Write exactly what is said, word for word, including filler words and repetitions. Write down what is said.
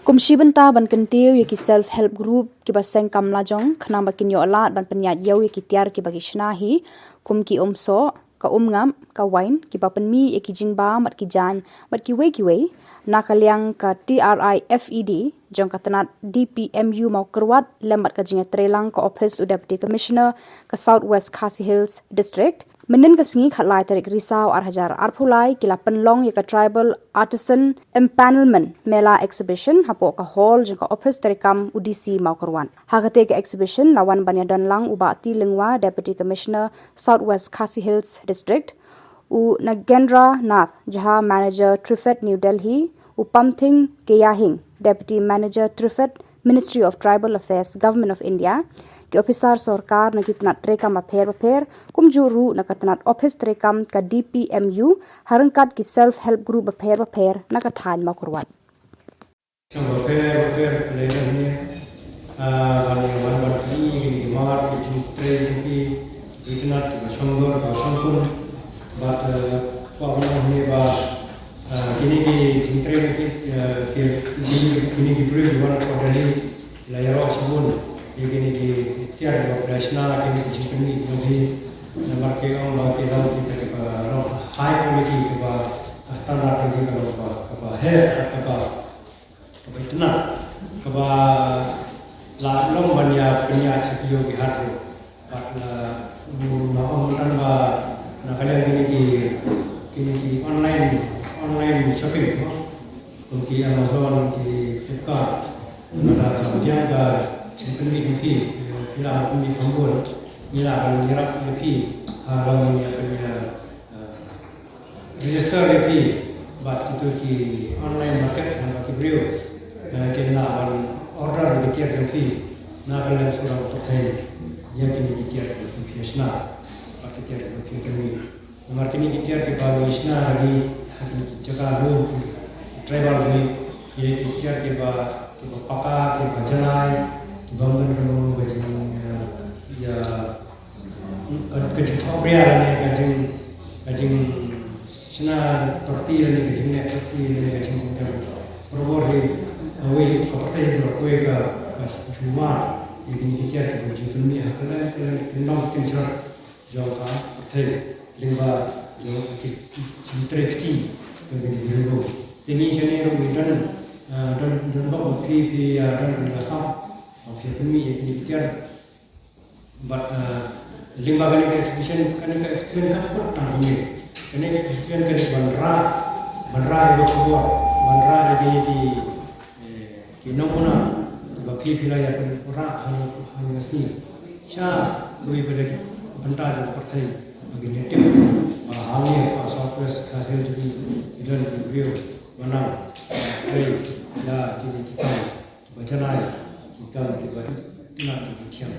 Kum shi bynta ban kyntiew ïa ki self help group kiba seng kam lajong khnang ba kin ïoh lad ban pynïaid ïew ïa ki tiar kiba ki shna hi, kum ki umsoh, ka umngap, ka wain, kiba pynmih ïa ki jingbam bad ki jaiñ bad kiwei kiwei, na ka liang ka TRIFED jong ka tnat DPMU Mawkyrwat lem bad ka jingïatreilang ka ophis u Deputy Commissioner ka South West Khasi Hills District. Mynnin ka sngi khatlai tarik Risaw ar hajar arphew lai ki la pynlong ïa ka Tribal Artisan Empanelment Mela Exhibition hapoh ka hall jong ka ophis treikam u DC Mawkyrwat. Ha katei ka exhibition la wan ban ïadon lang u Bah T Lyngwa, Deputy Commissioner, South West Khasi Hills District, u Nagendra Nath Jha, Manager, TRIFED, New Delhi, u Pamthing Keyahing, Deputy Manager, TRIFED, Ministry of Tribal Affairs, Government of India, ki ophisar sorkar na ki tnat treikam bapher bapher, kumjuh ruh na ka tnat ophis treikam ka DPMU, ha ryngkat ki self help group bapher bapher na ka thaiñ Mawkyrwat. Song bapher bapher lei lei ne, ah, ban ïa wan ban ki, ki mat, ki jingtrei jong ki, ki tnat, ki ba shongdor, ki ba shongkun, bad, eh, kwah ban ong ne ba, ah, kine ki jingtrei ki, eh, ki, kine, kine ki briew ki wan na Delhi, la ïaroh shibun ïa kine ki tiar ba phi la shna, kine ki jingpynmih jong phi, namar ki ong ba ki long kita kiba long high quality, kiba standard jong ki ka long kaba, kaba heh, kaba kaba itynnad, kaba la long ban ïa pynïaid sha ki ïew ki hat ruh. Bad la, mm, nga ong mynta ba na ka liang kine ki, kine ki online, online shopping, no? Kum ki Amazon, ki Flipkart. Lada ka pdiang ka jingpynmih jong phi, phi la pynmih kham bun, ngi la ban ïarap ïa phi ha ka liang ïa pynïa, eh, register ïa phi bad kito ki online market, ha ba ki briew, eh, kin lah ban order ïa ki tiar jong phi na ka liang sawdong pyrthei ïa kine ki tiar kiba phi shna bad ki tiar kiba phi pynmih. Namar kine ki tiar kiba ngi shna ha kine ki jaka lum, ki tribal ri, kine ki tiar kiba, kiba paka, kiba janai, kiba ym don kano kano ka jing, eh, ïa ka, ka jingthohbria lane ka jing, ka jingshna torti lane ka jingleh torti lane ka jingpynjah. Barabor hi, kawei ka pyrthei hi, kawei ka, ka jingma ïa kine ki tiar kiba jingpynmih ha kylleng kylleng ki nong ki kynjah jong ka pyrthei lyngba jong ki jingtrei kti jong kine ki briew. Te ngi shane ruh ngi don, eh, don, don bok phi, phi, eh, don, don ka sap ba phi pynmih ïa kine ki tiar. Bad, eh, lyngba kane ka exhibition, kane ka exhibition kam pat tang kumne. Kane ka exhibition ka dei ban rah, ban rah ïa ka khubor, ban rah ïa kine ki, eh, ki nongpynïaid ba phi phi la ïa pynrah ha, ha ka sngi. Sha kiwei pat ki bynta jong ka pyrthei ba kin ïa tip ba hangne ha South West Khasi Hills jong ngi ki don ki briew ba nang trei ïa kine ki kam ba janai, ki kam kiba itynnad kiba thiang.